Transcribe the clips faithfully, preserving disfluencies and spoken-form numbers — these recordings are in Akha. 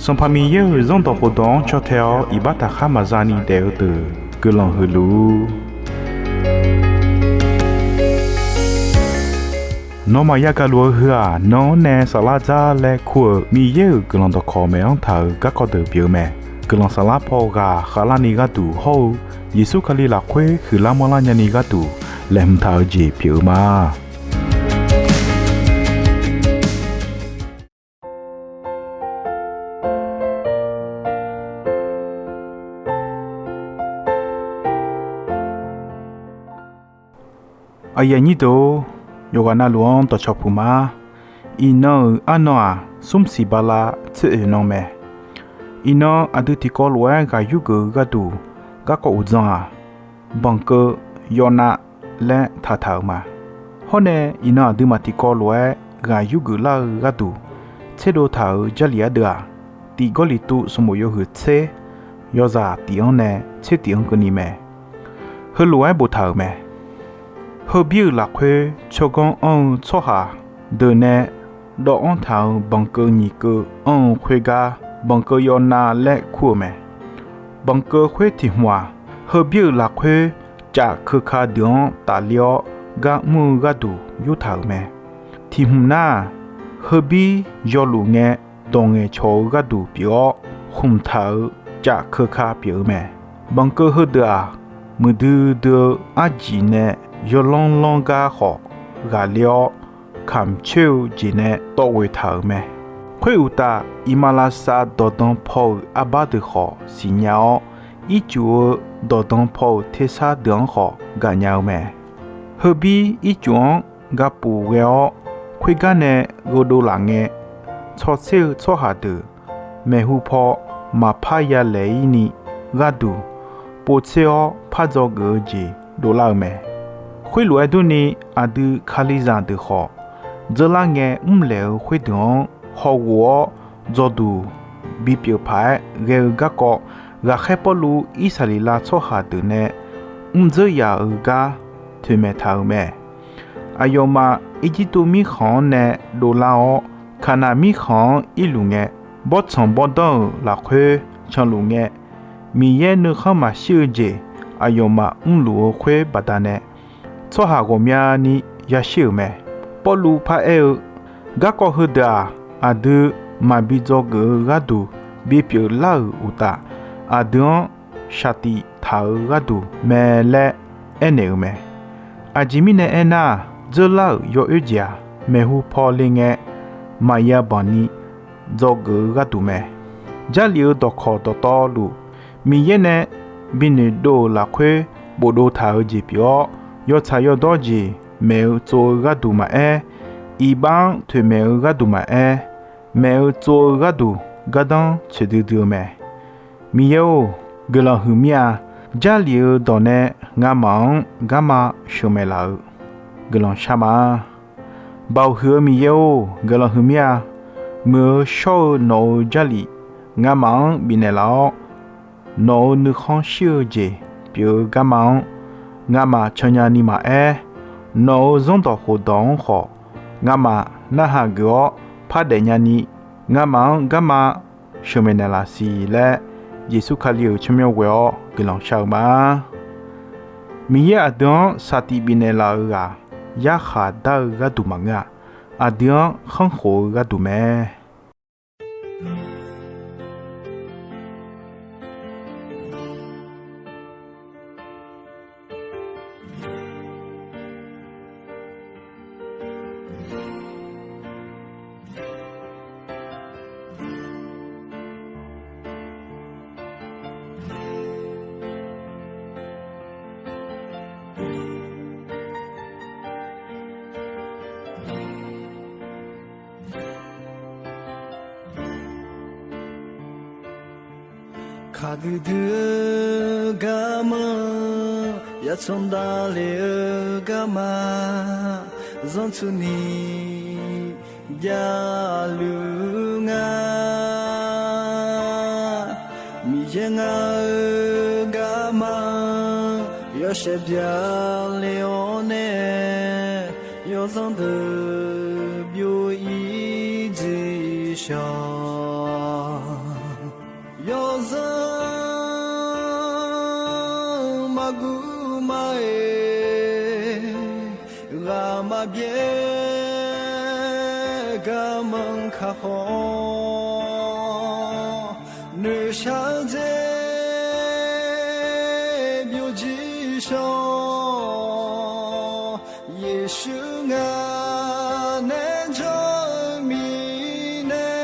Sanqpaq Miqyaer-euq Zanrdawq khofdawq-anr caw tae-awr iqbax taqkhar maqza ni daef-eu deuq guiqlanq huiq luf-ur. Nawmaf yagaq luf-eu heu-aq, nan-anr nae saflar dzar laer kur-euq Miqyaer-euq guiqlanq dawqkawq maeq-anr taq-euq garkawv deuq pyeuf-eu mae. Guiqlanq saflar paw ghaq khavlarni gharduq hawr-eu Yeqsur Kali lafkhoer huiqlar manrlar nyani gharduq laeqhmq taq-eu jeq pyeuf-eu ma. Aqyuif aqnyir deuq-or, yawqghaq navluf-anr dawqcawq puq ma. Iqnan-euq arnan-aq, smr siq bala tser oeq nan mae. Iqnan aqdui tiqkawv lof-aer ghaq yurgeuf-eu gharduq garkawv uqdzan-aq, banqkeuv yawnav laer taqtaq-euq ma. Hawr nae iqnan aqduimaf tiqkawv lof-aer ghaq yurgeuf lar-eu gharduq tserdov taq-euq Jarlif ardeuv-aq, Tiq Gawrliqtu sanqbof yawhuiq tser, yawzaq tiq-anr nae tser tiq-anr keuvni mae. Heulof-aer boftaq-euq mae. Heubir-euq lafkhoer tsawrganr anr-eu tsawrhaq deuq nae dawv-anr taq-euq banqkeuv nyiq keuv anr-eu khoergar, banqkeuv yawnav laer kur-euq mae. Banqkeuv khoer tiq hmq-aq, heubir-euq lafkhoer caf keuka deuq-anr tafler-awr gar mr-eu gharduq yurtaq-euq mae. Tiq hmq nar-aq, heubir yawluf ngae dawq ngaeqcawq-eu gharduq pyeuf-awr, khmq taq-euq caf keuka pyeuf-eu mae. Banqkeuv heudeuq-aq, muiqdui dui-eu arjif nae yawlanr lanr gar khawf ghaqler-awr, kamq coer-eu jeq nae tawv ghoeq taq-euq mae. Khoeruqtaf, iqmalavshav dawqdan paw-euq arbar deuq khawf siqnya-awr, ircuf-eu dawqdan paw-euq tersar deuq-anr khawf gaqnya-eu mae. Heubir ircuf-anr gapuf ghae-awr, khoergar nae gheudov laf ngae, tsawrtser-eu tsawrhaq deuq maeqhu paw maqpar yalaeq-ir ni gharduq, povtser-awr par dzawgeuf-eu jeq dovlar-eu mae. Khoerlof-aer durni, aqdui Kalizaq deuq khawf, dzeurlar ngae mrlaeq-eu khoerdeuq-anr hawghof-awr dzawduq bipyeuf paq-aer ghae-eu garkawv, ghaqkhaer Pawrluv Irsaqleqlav tsawrhaq deuq nae mrdzeur yaf-euq gar toeqmaeq taq-euq mae. Aqyawfmaf Irjirtuv mirkhanq-anr nae dovlar-awr, Kaqnaq mirkhanq-anr irluf ngae, bawrtsanq bawrdanr-euq lafkhoer canluf ngae, Miqyaer nuikhanr maqshir-eu jeq aqyawfmaf mrluf-eu khoer baqdanae, tsawrhaq ghawqmyani yashir-euq mae. Pawrluv paraer-eu, Garkawv heudeuq-aq, aqdui maqbi dzawgeuf-eu gharduq bipyeuf lar-euq uqtaf, aqdui-anr shaqtif taq-eu gharduq mae laer aernaeq-euq mae. Aqjeq mirnae aernar, dzeurlar-euq yawoer jeq-aq, maeqhu paw le ngae maqya banq ni dzawgeuf-eu gharduq mae. Jarlif-eu dawqkawq dawqtawvluf, Miqyaer nae bi noeqdov-euq lafkhoer bofdov taq-eu jeq pyeuf-awr, yawtsaq yawdawr jeq maeq-eu tsov-eu gharduq maqaer, iqbax-anr toeqmaeq-eu gharduq maqaer, maeq-eu tsov-eu gharduq gardanr tsoeqdui dui-eu mae. Miqyaer-or, guiqlanq huiq mir-a. Jarlif-eu dawq nae ngamaf-anr garma sheuqmaeq laf-eu guiqlanq shar ma. Baoq huiq-eu Miqyaer-or, guiqlanq huiq mir-a. Muiq-eu shawr-eu nawq-euq Jarlif ngamaf-anr bifnaeq laf-awr, nawq-euq nuikhanr shir-eu jeq pyeuf-eu garma-anr ngamaf cannya ni maqaer, nawq-euq zanrdawq khofdawq-anr khawf ngamaf narhaq geuf-awr pardaef nyani, ngamaf-anr garma sheuqmaeq naeqlaf siq laer, Yeqsur Kali-euq tsawrmyanr ghoe-awr guiqlanq shar-eu ma. Miqyaer aqdui-anr saqtif bifnaeq laf-eu ghaq yarkhaq dar-eu gharduq maqngeur-a. Aqdui-anr khanrkhof-eu gharduq mae. Kaqdui dui-eu garma, yatsanr davle-eu garma, zanrtsuini javluf nga. Miqyaer ngar-eu garma, yawshaef byaqle-awr nae, yawzanr deuq byov-ir dzeq shawq. parguv ma-iq, ghaq maqbyaer garmanr kaq khawf, noeqshaq-eu dzer byovjir shawr. Yeqsur ngaq nae jawr-eu mirnae,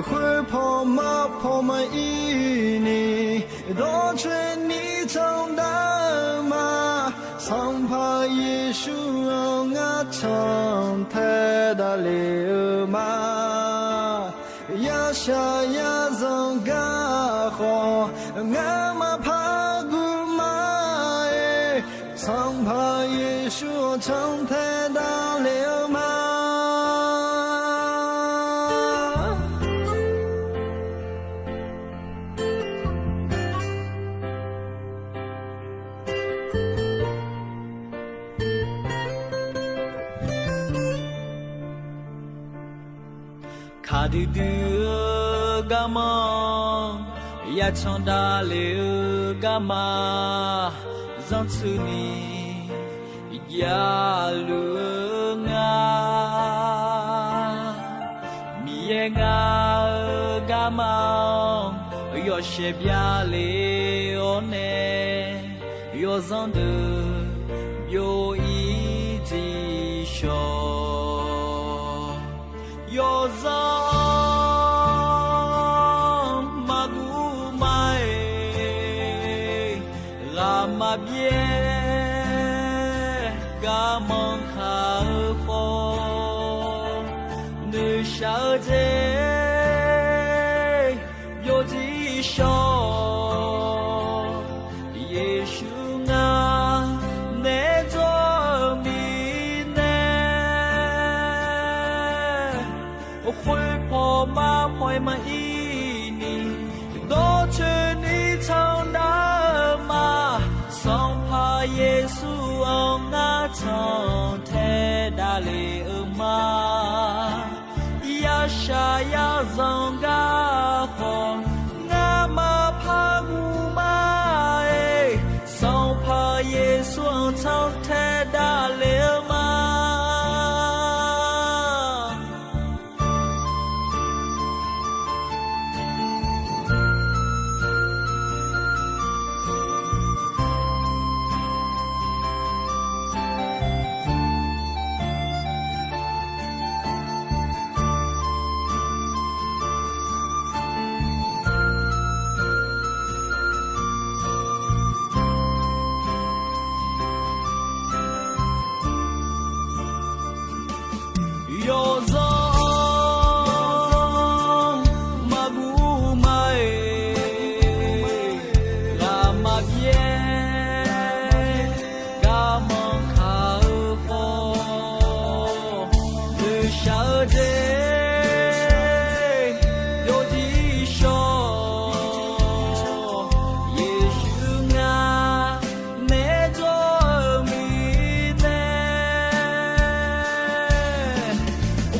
khoerpaw marpaw maqir ni, dawrcoeni candav-eu ma. Sanqpaq Yeqsur-anr ngar cantae davlef-eu ma. Yashaq yazanq gar khawf, ngamaf parguv ma-iq, Sanqpaq Yeqsur-anr cantae davlef-eu ma. Kaqdui dui-eu garmanr, yacan davlef-eu garma, zanrtsuini javluf-eu nga. Miqyaer ngar-eu garma-anr yawshaef byavlef-awr nae, yawzanr deuq byov-ir dziq shawq. Yawzanr maqguv ma-iq, ghaq maqbyaer garmanr kaq-eu khawf, noeqshaq-eu dzer byovjir shawr. Yeqsur ngar nae jawr-eu mirnae, khoerpaw marpaw-aer maqir ni, dawrcoeni candav-eu ma. Sanqpaq Yeqsur-anr ngar cantae davlef-eu ma. Yashaq yazanq gar khawf, ngamaf parguv ma-iq, Sanqpaq Yeqsur-anr cantae davlef-eu ma. Yawzanr maqguv ma-iq, ghaq maqbyaer garmanr kaq-eu khawf, noeqshaq-eu dzer byovjir shawr. Yeqsur ngar nae jawr-eu mirnae,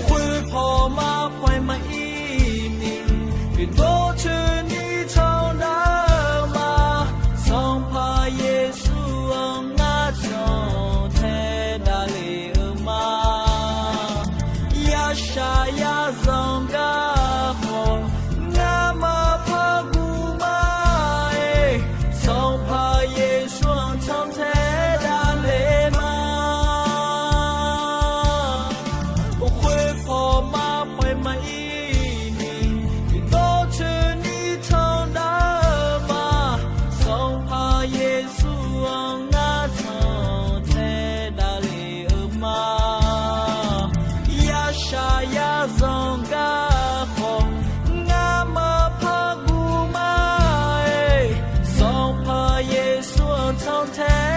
khoerpaw marpaw-aer maqir ni, dawrcoeni candav-eu ma. Sanqpaq Yeqsur-anr ngar cantae davlef-eu ma. Yashaq yazanq gar khawf, ngamaf parguv ma-iq, Sanqpaq Yeqsur-anr cantae davlef ma. Khoerpaw marpaw-aer maqir ni, dawrcoeni candav-eu ma. Sanqpaq Yeqsur-anr ngar cantae davlef-eu ma. Yashaq yazanq gar khawf, ngamaf parguv ma-iq, Sanqpaq Yeqsur-anr cantae